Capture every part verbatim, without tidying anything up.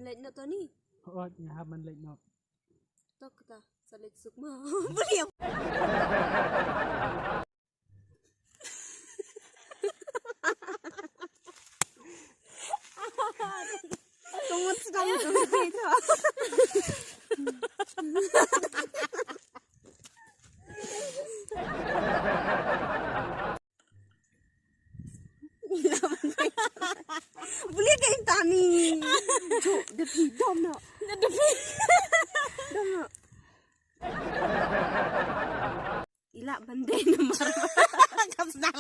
Leit noh Tony. Hooid, nga hap ban leit noh. Tok kata, sa leit suk ma. Boleh. Tungut sedang tungut itu. Boleh ke Intan ni? Cuk, da phi dom noh. Da phi. Dom noh. I lah ban dei namar. Ka sdang.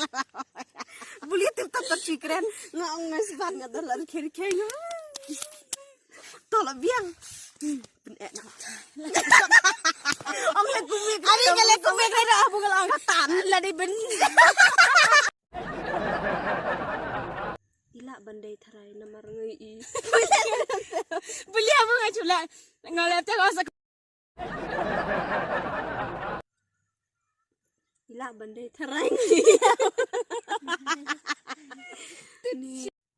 Boleh tip tat tat fikren. Nga ong nga sbat nga da la rkhe rkhe nga. To la biang. Hmm, pyneh na. Ong le kumne. Ani ka le kumne ka da abu ka la ong katan la dei ben. I lah ban dei tharai namar ngi i. Boleh abu nga chula. Nga le te ko sa. I lah ban dei tharai.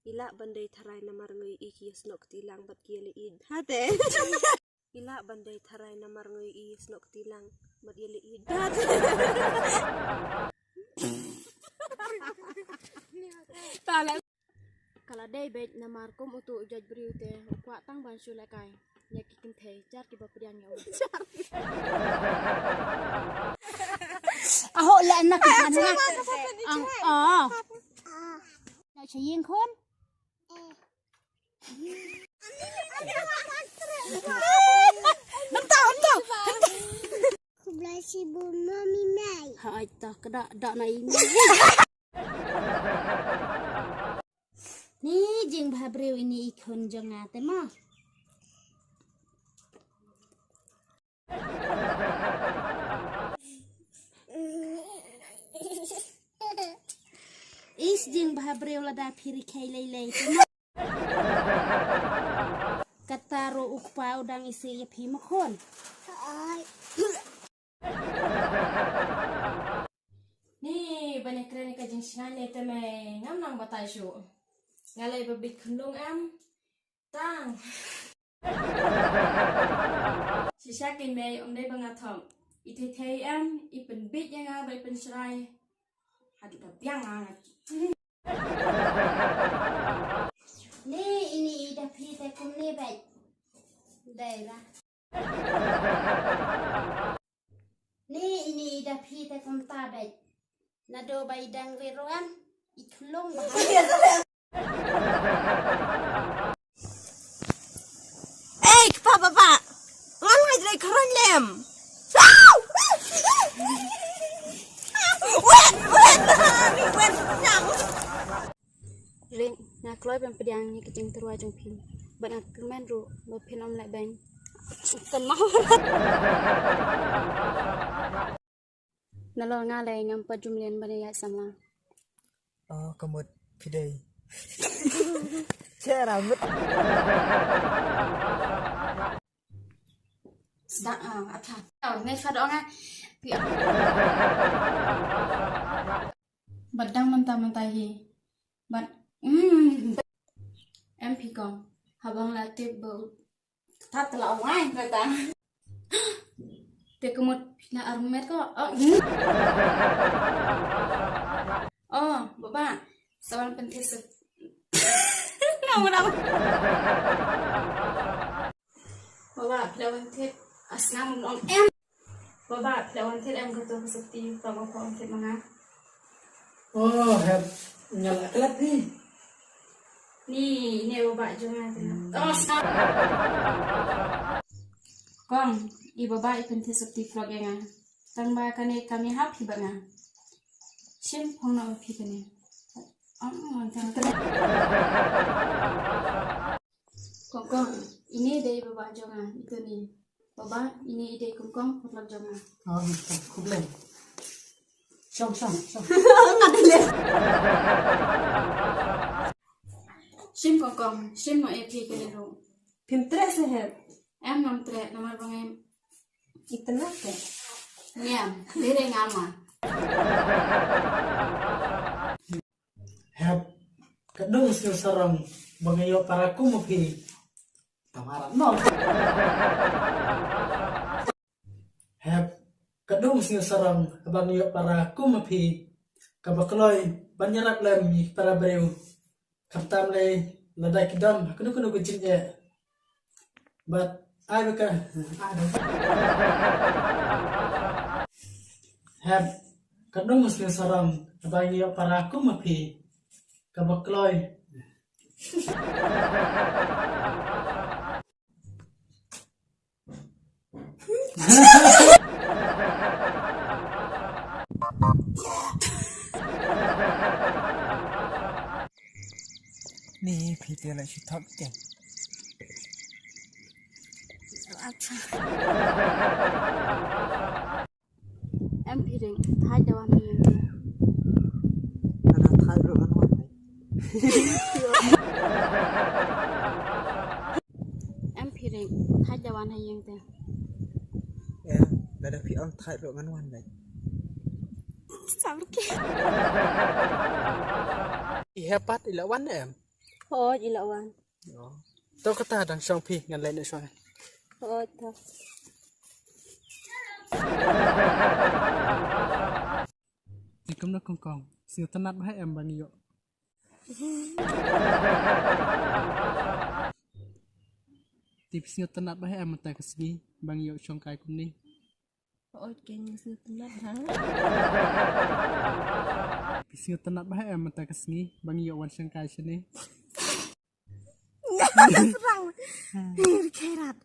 I lah ban dei tharai namar ngi i ki ïasnoh kti lang bad ki ïaleh ïeit. Hate. I lah ban dei tharai namar ngi i ïasnoh kti lang bad ïaleh ïeit. Hate. Ta la. Ka la dei beit namar kum utu u jait briew te u kwah tang ban shu lehkai ïa ki kynthei jar kiba pdiang ïa u. Aho le na ka na. Ang, oh. Na cha ïing khun. Nanta, nanta. Khublei shibun mami mai. Ha ai ta ka da da na i mai. Ni jingbha briew ini i khun jong nga te ma. Is jingbha briew lada phi rkhie lei lei te ma. Kata ruh u kpa u dang isih ïa phi ma khun. Ni ban ïakren ïa ka jingshngaiñ ne te mei ngam nang batai shuh. Nga lei ba bit khunlung em. Tang. Shisha keiñ mei ym dei ba nga thok. I thei thei em i pynbit ïa nga ba i pynshrai. Haduh da biang nga. Ni ini i da phi te kumne beit. Dei ra. Ni ini i da phi te kumta beit. Nado ba i dang ri ruan i khlung ba. Ei kpa baba. Ngan ngai dei khron lem. Wen wen wen. Ring, nga kloi ban pdiang ïa ka jingtyrwa jong phi. Bad nga kmen ruh ba phin ym leh beng. Kynmaw. Nalor nga lei ngam pat ju mlien ban ïaid samla. Oh, ka mut phi dei. Che ra mut. Sdang ah, ap ha. Oh, ngai pha dong ah. Phi. Bad dang mynta mynta hi. Bad mm. Em phi kong. Haba nga la tip ba u. Tat la wai kata. Te ka mut phi na armet ko. Oh. Mm. Oh, baba. Sa wan pynthit sa. Ngam ngam. Baba, phi la wan thied. As ngam ong em. Baba, phi la wan thied em kato ka sopti, baba phi wan thied ma nga. Oh, hep. Nga la klet ni. Ni, ni baba jong nga te na. Oh, snap. Kong, i baba i pynthied sopti frog ïa nga. Tang ba kane kam ïahap hi bad nga. Shim phong noh phi kane. Ong ong tang. Kong kong, ine i dei baba jong nga, ito ni. Baba, ine i dei kong kong, paralok jong nga. Oh, khublei. Shong, shong, shong. Nga dei le. Shim kong kong, shim mo e phi kane ruh. Phim treh se hep. Em ngam treh, namar ba ngam. Itna te. Niam, dei dei ngam ma. Hep, ka dum sngewsarong ba nga ïoh para kum ma phi. Hep, ka dum sngewsarong, ba ngi ïoh para kum ma phi, kaba kloi ban ïarap lem ïa para briew. Khamtam lei lada ki don ha kano kano ka jingeh. Bad ai ba ka, ai ba. Hep, ka dum sngewsarong, ba ngi ïoh para kum ma phi, kaba kloi. Ni phi te la shu thok te. Em phi ring, thait da wan ha ïing te. Lada thait ruh ngan wan. Em phi ring, thait da wan ha ïing te. Em, lada phi ong thait ruh ngan wan. Sabar ke. I hep pat i la wan em? Hooid, i la wan. To kata dang shong phi ngan leit noh shong. Hooid to. Te kumno kong kong, sngewtynnat bha em ba ngi ïoh. Te phi sngewtynnat bha em mynta ka sngi ba ngi ïoh shongkai kumne. Hooid ke ngi sngewtynnat ha. Phi sngewtynnat bha em mynta ka sngi ba ngi ïoh wan shongkai shane. Serang. Hir kerat.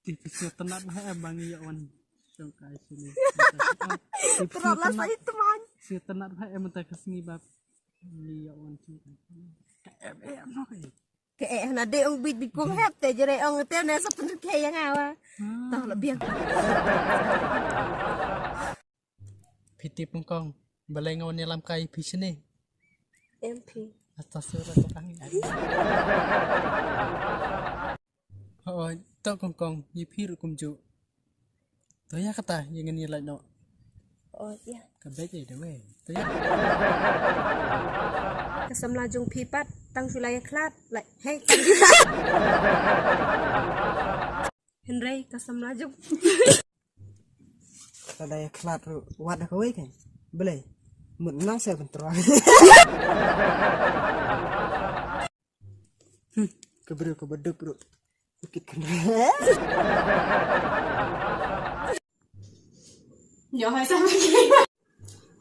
Te phi sngewtynnat bha em ba ngi ïoh wan shongkai shane. Te phi Terap lah sngewtynnat, saya teman. Sngewtynnat bha em mynta ka sngi ba ngi ïoh wan shongkai. Ka em em noh. Ka eh na de ong bit bit kong hep te jere ong te ne sa pynrkhe ïa nga wa. Tah la biang. Phi tip kong kong, balei nga wan ïalam kai phi shane? Em phi. Hasta sura to kang. Hooid to kong kong, ïa phi ruh kumjuh. To ïa kata ïa ngan ïa lait noh. Hooid ïa. Ka beit ïa da wei. To ïa. Ka samla jong phi pat tang shu la ïa khlad, la hei. Hynrei ka samla jong. Ka da ïa khlad ruh wat da kawei kan. Balei? Mut nang sa ban tyrwa. Hmm, ka briew kaba duk ruh. Ukit kan. Nyo hai sama ki.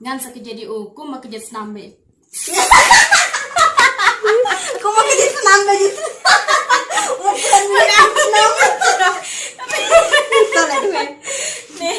Ngan sa kejadi u kum ma kejat snam be. Kum ma kejat snam be. Bukan ma kejat snam. Salah dua. Nih.